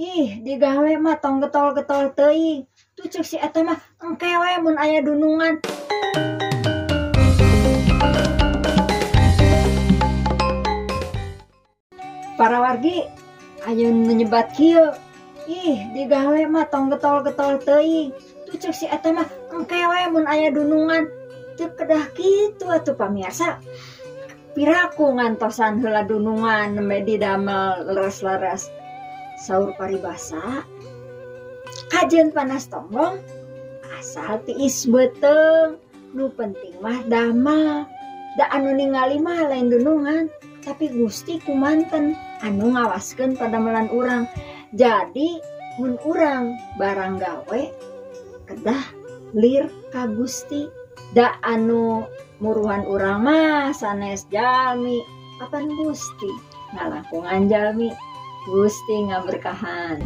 Ih, digawe mah tong getol-getol teuing. Tuh cek si eta mah engke we mun aya dunungan. Para wargi ayeuna nyebat kieu. Ih, digawe mah tong getol-getol teuing. Tuh cek si eta mah engke we mun aya dunungan. Teu kedah kitu atuh pamirsa. Piraku ngantosan heula dunungan nembe didamel leres-leres. Saur paribasa kajen panas tonggong asal tiis beuteung. Nu penting mah damel. Da anu ningali mah lain dunungan, tapi Gusti kumanten anu ngawaskeun padamelan urang. Jadi mun urang barang gawe kedah lir ka Gusti. Da anu muruhan urang mah sanes jalmi, apan Gusti ngalangkungan jalmi. Gusti ngaberkahan.